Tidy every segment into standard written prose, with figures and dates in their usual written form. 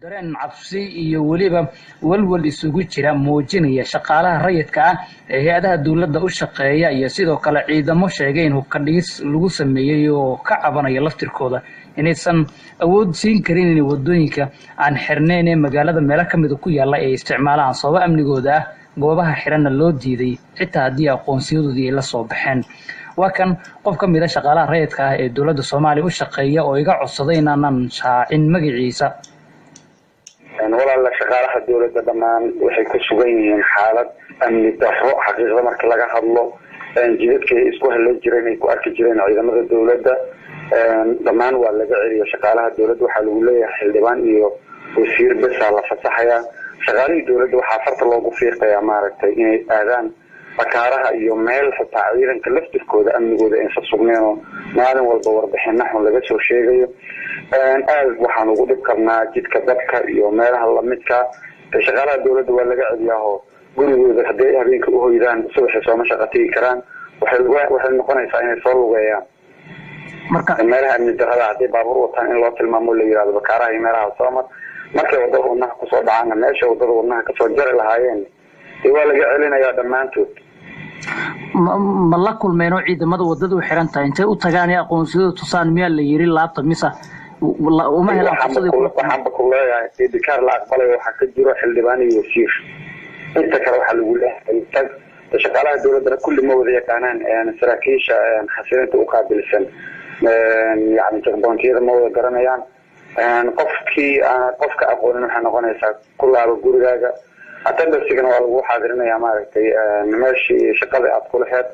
Dareen cabsi iyo weliba walwal isugu jira muujinaya shaqaalaha rayidka ah ee hay-adaha dowladda u shaqeeya iyo sidoo kale ciidamo sheegay in hubka dhigis lagu sameeyey oo ka cabanaya laftirkooda inaysan awood siin karin inay wadooyinka aan xirnayn ee magaalada meelo ka mida ku yaalla ay isticmaalaan sababo amnigooda ah, goobaha xiranna loo diiday xitaa haddii aqoonsiyadoodii ay la soo baxeen. Waa kan qof ka mid a shaqaalaha rayidka ah ee dowladda Soomaaliya u shaqeeya oo iga codsaday inaanan shaacin magaciisa. Walaala, shaqaalaha dowladda dhammaan waxay ku sugan yihiin xaalad amni darro. Xaqiiqda marka laga hadlo, jidadkay isku halay jireen ay ku arki jireen ciidamada dowladda dhammaan waa laga celiya. Shaqaalaha dowladda waxaa lagu leeyahay xildhibaan iyo wasiir besaa la fasaxayaa. Shaqaalihii dowladda waxaa farta loogu fiiqayaa maaragtay inay aadaan bakaaraha iyo meel xitaa ciidanka laftirkooda amnigooda aysan sugneen oo maalin walba warbixina xun laga soo sheegayo. Aad waxaan ugu dhib qabnaa jidka dabka iyo meelaha lamidka. Shaqaalaha dowladda waa laga celiyaaho gurigooda hadday habeenka uhoydaan subaxii sooma shaqa tegi karaan, waxay noqonaysaa inay soo lugeeyaan. Marka meelaha amni darrada hadday baabuur wataan in loo tilmaamo la yihahdo bakaaraha iyo meelaha soomar, markay wadada wadnaha kusoo dhacaana meesha wadada wadnaha kasoo jari lahaayeen dee waa laga celinayaa dhammaantood. Ma la kulmeen oo ciidamada wadada u xiran tahay intay u tagaan ee aqoonsiyada tusaan miyaa la yiri laabta mise uma helaan fursad ay kula kulmaan? Waxaanba ku leeyahay idikaar la aqbalayo waxaa ka jiro xildhibaan iyo wasiir, inta kale waxaa lagu leeyahay tag. Shaqaalaha dowladdana kulli ma wada yaqaanaan saraakiisha xasilinta u qaabilsan, yani checkpointiyada ma wada garanayaan. Qofkii qofka aqoonin waxay noqonaysaa ku laabo gurigaaga, attendancygana waa lagu xaadirinaya maaragtay meeshii shaqada aad kula heed.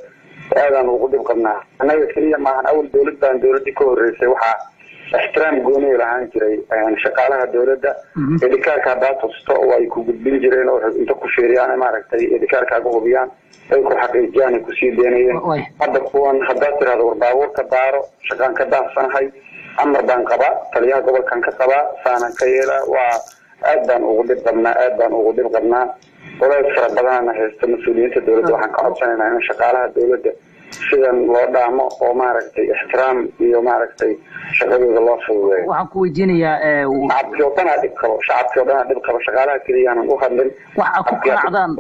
Aadaan ugu dhib qabnaa annaga keliya maahan. Awal dowlad baan dowladdii ka horreysay waxaa ixtiraam gooni lahaan jiray shaqaalaha dowladda. Idhikaarka haddaa tusto oo ay ku gudbin jireen oo inta ku fiiriyaan maaragtay idhikaarkaaga hubiyaan ay ku xaqiijiyaan ay kusii deynayeen. Hadda kuwan haddaad tirahdo war baabuurka baaro, shaqaan ka daahsanahay, amar baan qabaa, taliyaha gobolkan ka qabaa, saanan ka yeelaa, waa aad baan ugu dhib qabnaa, aad baan ugu dhib qabnaa. Culays fara badanana haysto. Mas-uuliyiinta dowladda waxaan ka codsanaynaa in shaqaalaha dowladda sidan loo dhaamo oo maaragtay ixtiraam iyo maaragtay shaqadooda loo fududeeyo. Waxaan ku weydiinayaa Shacabkii oo dhanaa dhib qabo, shacabkii oo dhanaa dhib qabo, shaqaalaha keliyaanan u hadlin. Waxa ku qanacdaan,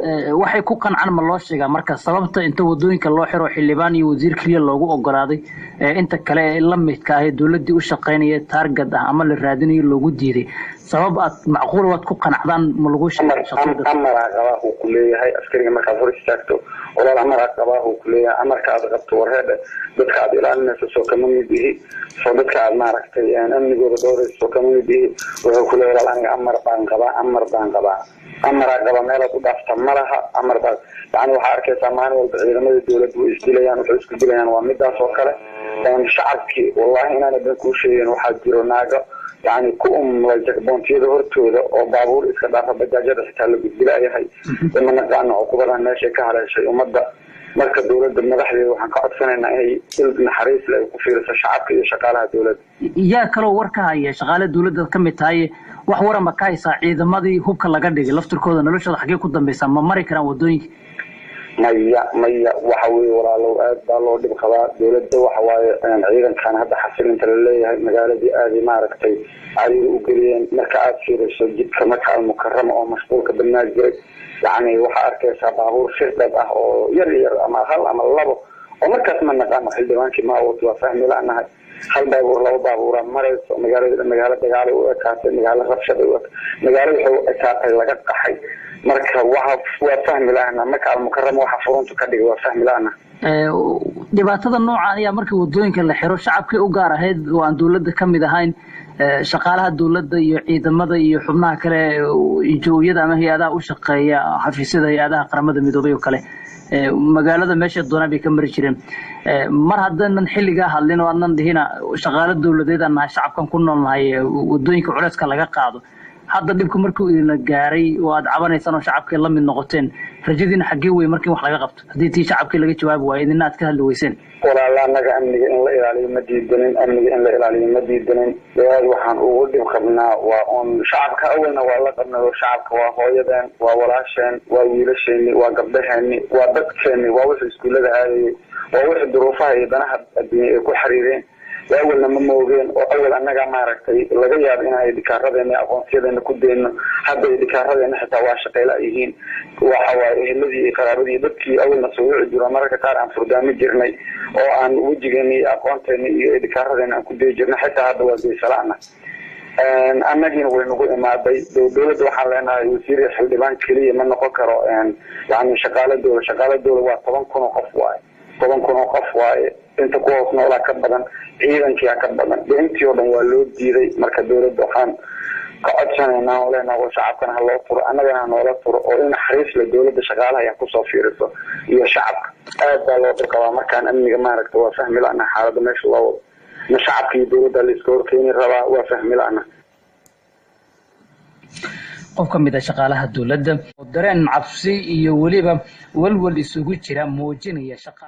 waxay ku qancaan ma loo sheegaa marka sababta inta wadooyinka loo xiro xildhibaan iyo wasiir keliya loogu ogolaaday, inta kale ee la midka ah ee dowladdii u shaqaynaya target ah ama la raadinayo loogu diiday? Sabab aad macquul waad ku qanacdaan ma lagu sheegay shakhsiyadda? Amaraa qabaa uu ku leeyahay askariga markaad hor istaagto. Walaal, amaraa qabaa uu ku leeyahay. Amarka aad qabto warheedhe, dadka aad ilaalinayso soo kama mid ihi? Soo dadka aad maaragtay amnigooda dhowrayso soo kama mid ihi? Wuxuu ku leeyahay walaal, aniga amar baan qabaa, amar baan qabaa, amaraa qaba, meelaad u dhaafta ma laha. Amar baa yani waxaa arkaysaa maalin walba ciidamada dowladdu way isdilayaan, waxay isku dilayaan waa midaas oo kale. Shacabkii wallahi inaana dan kuu sheegin, waxaa jiro naago yani ku umlay checkpointiyada hortooda oo baabuur iska dhaafa bajaajyada xitaa la gudbilayahay. Ma naqaano cuqubadan meeshay ka haleeshay ummadda. Marka dowladda madaxdeeda waxaan ka codsanaynaa inay il naxariis leh ay ku fiiriso shacabka iyo shaqaalaha dowladda. Yaa kaloo war ka haya shaqaale dowladda ka mid tahay? Wax waran ma ka haysaa ciidamadii hubka laga dhigay laftirkooda noloshooda xaggee ku dambaysaa? Ma mari karaan wadooyinka? Maya, maya, waxa weye walaalow, aad baa loo dhib qabaa dowladda. Waxa waaye ciidankan hadda xasilinta laleeyahay magaaladii aaday maaragtay cariiri u geliyeen. Marka aad fiiriso jidka Maka Almukarama oo mashquulka badnaa jiray, yacni waxaa arkaysaa baabuur firdhab ah oo yar yar ama hal ama labo oo markaas ma naqaano xildhibaankii ma awood waa fahmi la-nahay. Hal baabuur, laba baabuura marayso magaalada. Magaalo dagaalay u ekaatay, magaalo rabshaday u magaalo waxay u ekaatay laga qaxay. Marka waxa waa fahmi la-ana Maka Almukarama waxa furuntu ka dhigay waa fahmi la-ana. Dhibaatada noocan ayaa markii wadooyinka la xiro shacabkii u gaar ahayd oo aan dowladda ka mid ahayn, shaqaalaha dowladda iyo ciidamada iyo xubnaha kale jowyada ama hay-adaha u shaqeeya xafiisyada hay-adaha Qaramada Midoobay oo kale, magaalada meesha doonaan bay ka mari jireen. Mar haddaanan xilligaa hadlin oo adnan dhihina shaqaalo dowladeed aan nahay, shacabkan ku nool nahay, wadooyinka culeyska laga qaado, hadda dhibku markuu idinla gaaray oo aad cabanaysaan oo shacabkii la mid noqoteen, rajadiina xaggee wey markii wax laga qabto haddii tii shacabkii laga jawaabi waayo idina aad ka hadli weyseen? Walaala, annaga amniga in la ilaaliyo ma diidanin, amniga in la ilaaliyo ma diidanin. Aad waxaan ugu dhib qabnaa waa un shacabka. Awalna waa la qabnay oo shacabka waa hooyadeen, waa walaasheen, waa wiilasheeni, waa gabdhaheeni, waa dadkeeni, waa wixii iskuullada aadayay, waa wixii duruufaha iyo danaha adduunya ay ku xiriireen. Awalna ma moogeen oo awal annaga maaragtay laga yaabo inaan idhikaaradeena iyo aqoonsiyadeena ku dayno. Hadda idhikaaradeena xitaa waa shaqeyla yihiin. Waxa waaye eheladii iyo qaraabadii dadkii awalna soo wici jiro, mararka qaar aan furdaamo jirnay oo aan wejigeena iyo aqoonteena iyo idhikaaradeena aan ku dayi jirnay, xitaa hadda waa daysalaana. Annagiina way nagu imaaday. Dowladda waxaan leenahay wasiir iyo xildhibaan keliya ma noqon karo. Yani shaqaale dowla, shaqaale dowla waa 10,000 oo qof waaye, 10,000 oo qof waaye. Inta ku hoos noolaa ka badan, ciidankiyaa ka badan, intii oo dhan waa loo diiday. Marka dowladda waxaan ka codsanaynaa oo leenahay oo shacabkana ha loo turo, annagana ha noola turo, oo in naxariis le dowladda shaqaalaha ayaa kusoo fiiriso iyo shacabka. Aad baa loo dhibqabaa markaan amniga maaragta waa fahmi la-na xaaladda meesha loo wado. Ma shacabka iyo dowladda la iska horkeeni rabaa? Waa fahmi la-na. Qof ka mid a shaqaalaha dowladda oo dareen cabsi iyo weliba walwal isugu jira muujinaya shaqa.